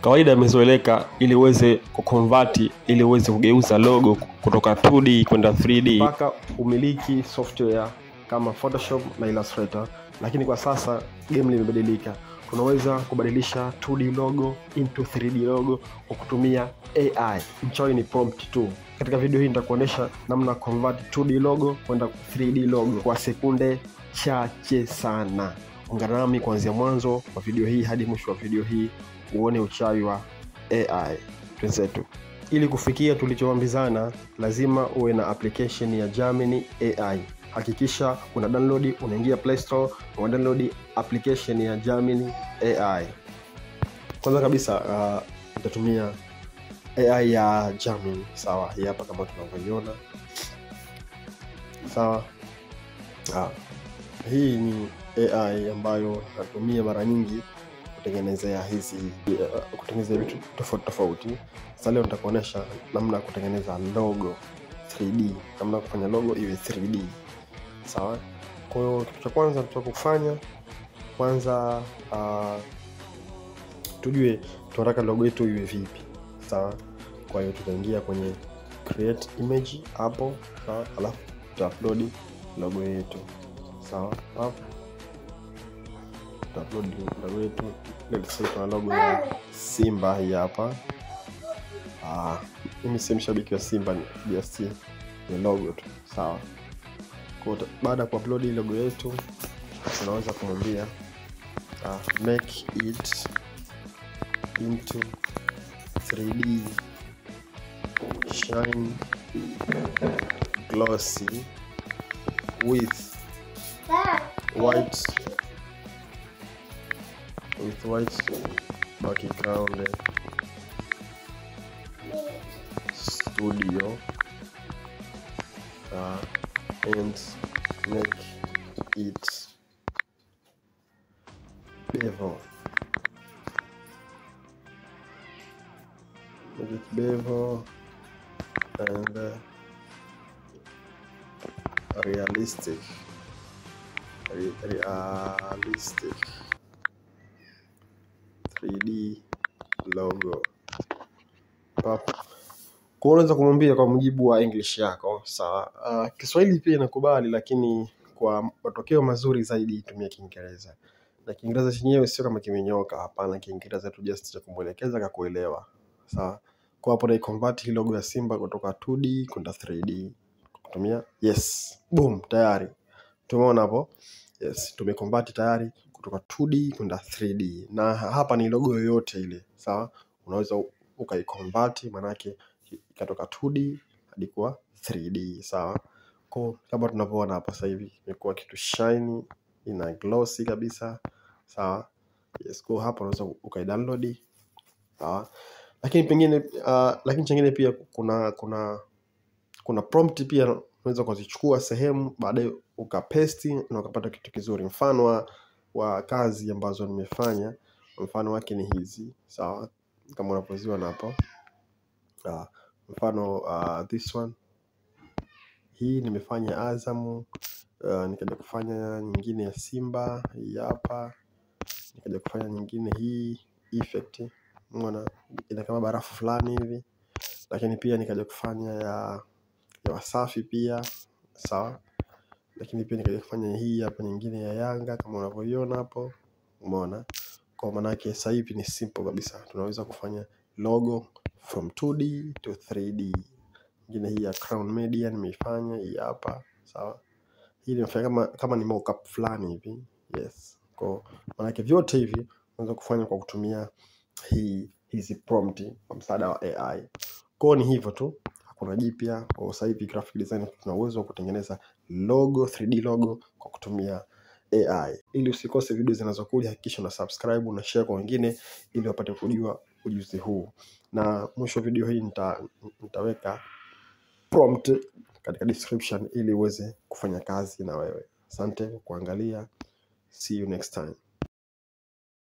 Kawaida imezoeleka ili uweze kuconvert, ili uweze kugeuza logo kutoka 2D kwenda 3D mpaka umiliki software kama Photoshop na Illustrator. Lakini kwa sasa game limebadilika. Tunaweza kubadilisha 2D logo into 3D logo kwa kutumia AI. Mchawi ni prompt tu. Katika video hii nitakuonesha namna convert 2D logo kwenda 3D logo kwa sekunde chache sana. Ungana nami kuanzia mwanzo wa video hii hadi mwisho wa video hii uone uchawi wa AI. Twenzetu. Ili kufikia tulichoambizana lazima uwe na application ya Gemini AI. Hakikisha una download, unaingia Play Store, una download application ya Gemini AI. Kwanza kabisa nitatumia AI ya Gemini, sawa? Hii hapa kama tunavyoiona. Sawa? Hii ni AI ambayo natumia mara nyingi kutengenezea hizi kutengenezea vitu tofauti tofauti. Sasa leo nitakuonesha namna ya kutengeneza logo 3D, namna ya kufanya logo iwe 3D. Sawa? Kwa hiyo kitu cha kwanza tutakufanya kwanza tujue tunataka logo yetu iwe vipi. Sawa? Kwa hiyo tutaingia kwenye create image hapo, sawa? Alafu tuta-upload logo yetu. Sawa? Hapo tuta-upload logo yetu. Let's say tuna logo ya Simba hii hapa. Mimi si mshabiki wa Simba, just ni logo tu. Sawa? Kwa baada ya kuupload logo yetu tunaweza kumwambia make it into 3D shine glossy with white background studio and make it bevel. Make it bevel and realistic. Realistic 3D logo. Kwa unaweza kumwambia kwa mujibu wa English yako, sawa? Kiswahili pia inakubali, lakini kwa matokeo mazuri zaidi tumia Kiingereza. Na Kiingereza chenyewe sio kama kimenyoka, hapana. Kiingereza tu just cha kumuelekeza akakuelewa. Sawa? Kwa hapo na convert hii logo ya Simba kutoka 2D kwenda 3D kutumia yes. Boom, tayari. Tumeona hapo? Yes, tumeconvert tayari kutoka 2D kwenda 3D. Na hapa ni logo yoyote ile, sawa? Unaweza ukaiconvert, manake ikatoka 2D hadi kuwa 3D, sawa? Kwa kama tunavyoona hapa sasa hivi imekuwa kitu shiny, ina glossy kabisa, sawa? Yes, kwa hapa unaweza ukaidownload, sawa? Lakini pengine lakini chengine pia kuna prompt pia unaweza kuzichukua sehemu baadaye ukapaste na ukapata kitu kizuri. Mfano wa kazi ambazo nimefanya, mfano wake ni hizi, sawa? Kama unavyoziona hapo. Mfano this one. Hii nimefanya Azamu, nikaja kufanya nyingine ya Simba, hii hapa. Nikaja kufanya nyingine hii effect. Umeona ina kama barafu fulani hivi. Lakini pia nikaja kufanya ya Wasafi pia, sawa? Lakini pia nikaja kufanya hii hapa nyingine ya Yanga kama unavyoiona hapo. Umeona? Kwa maana yake sasa hivi ni simple kabisa. Tunaweza kufanya logo from 2D to 3D. Nyingine hii ya Crown Media nimeifanya hii hapa, sawa? Hii nimefanya kama ni mockup fulani hivi. Yes. Kwa maana yake vyote hivi unaweza kufanya kwa kutumia hizi prompt kwa msaada wa AI. Kwa ni hivyo tu, hakuna jipya. Kwa sasa hivi graphic design tuna uwezo wa kutengeneza logo, 3D logo kwa kutumia AI. Ili usikose video zinazokuja, hakikisha una subscribe, una share kwa wengine ili wapate kujua ujuzi huu. Na mwisho video hii nitaweka prompt katika description ili uweze kufanya kazi na wewe. Asante kwa kuangalia. See you next time.